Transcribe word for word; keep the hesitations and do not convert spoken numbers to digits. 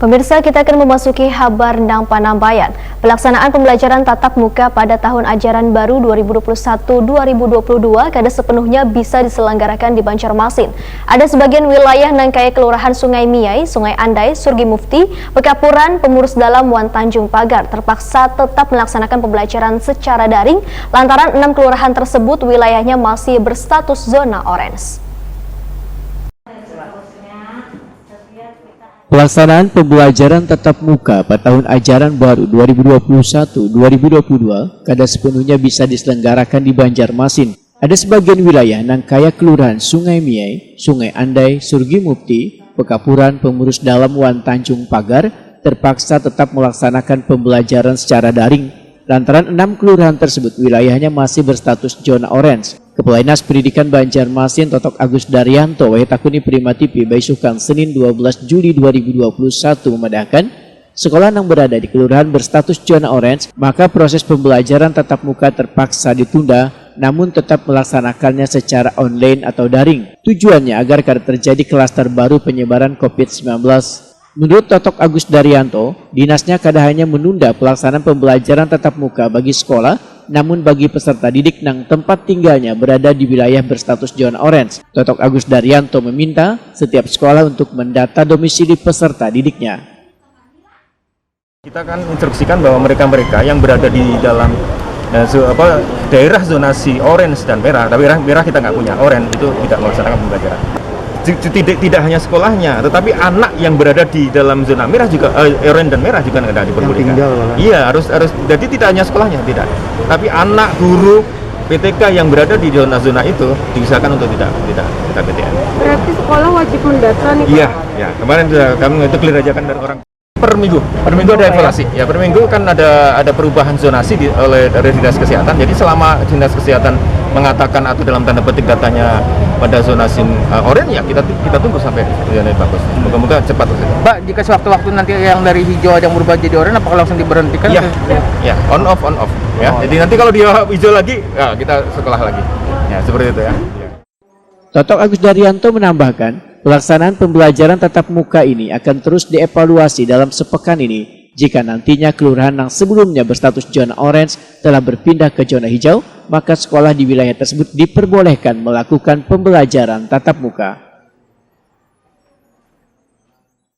Pemirsa, kita akan memasuki habar nang panambayan. Pelaksanaan pembelajaran tatap muka pada tahun ajaran baru dua ribu dua puluh satu dua ribu dua puluh dua kada sepenuhnya bisa diselenggarakan di Banjarmasin. Ada sebagian wilayah nang kaya Kelurahan Sungai Miai, Sungai Andai, Surgi Mufti, Pekapuran, Pemurus Dalam, wan Tanjung Pagar terpaksa tetap melaksanakan pembelajaran secara daring lantaran enam kelurahan tersebut wilayahnya masih berstatus zona orange. Pelaksanaan pembelajaran tatap muka pada tahun ajaran baru dua ribu dua puluh satu dua ribu dua puluh dua kada sepenuhnya bisa diselenggarakan di Banjarmasin. Ada sebagian wilayah nang kaya Kelurahan Sungai Miai, Sungai Andai, Surgi Mufti, Pekapuran, Pemurus Dalam, wan Tanjung Pagar terpaksa tetap melaksanakan pembelajaran secara daring lantaran enam kelurahan tersebut wilayahnya masih berstatus zona orange. Kepala Dinas Pendidikan Banjarmasin Totok Agus Daryanto wayah takuni Prima T V baisukan Senin dua belas Juli dua ribu dua puluh satu memadahkan, sekolah nang berada di kelurahan berstatus zona orange, maka proses pembelajaran tatap muka terpaksa ditunda, namun tetap melaksanakannya secara online atau daring. Tujuannya agar kada terjadi klaster baru penyebaran covid sembilan belas. Menurut Totok Agus Daryanto, dinasnya kada hanya menunda pelaksanaan pembelajaran tatap muka bagi sekolah, namun bagi peserta didik nang tempat tinggalnya berada di wilayah berstatus zona orange. Totok Agus Daryanto meminta setiap sekolah untuk mendata domisili peserta didiknya. Kita akan instruksikan bahwa mereka-mereka yang berada di dalam eh, zo- apa, daerah zonasi orange dan merah, tapi merah, merah kita nggak punya, orange itu tidak melaksanakan pembelajaran. Ju- ju- Tidak, tidak hanya sekolahnya, tetapi anak yang berada di dalam zona merah juga, eh, orange dan merah juga tidak diperbolehkan. Tinggal malah. Iya, harus harus. Jadi tidak hanya sekolahnya, tidak, tapi anak, guru, P T K yang berada di zona-zona itu diusahakan untuk tidak tidak tidak P T M. Berarti sekolah wajib mendata nih Iya, Pak? Ya, kemarin sudah kami itu clear aja kan dari orang. Per minggu, per minggu ada evaluasi. Ya, per minggu kan ada ada perubahan zonasi di, oleh dari dinas kesehatan. Jadi selama dinas kesehatan mengatakan atau dalam tanda petik datanya pada zonasi uh, orange, ya kita kita tunggu sampai zonasi bagus. Moga-moga cepat. Pak, jika sewaktu-waktu nanti yang dari hijau ada yang berubah jadi oranye, apakah langsung diberhentikan? Ya, ya, on off on off. Ya, jadi nanti kalau dia hijau lagi, ya kita sekolah lagi. Ya, seperti itu ya. Totok Agus Daryanto menambahkan, pelaksanaan pembelajaran tatap muka ini akan terus dievaluasi dalam sepekan ini. Jika nantinya kelurahan yang sebelumnya berstatus zona orange telah berpindah ke zona hijau, maka sekolah di wilayah tersebut diperbolehkan melakukan pembelajaran tatap muka.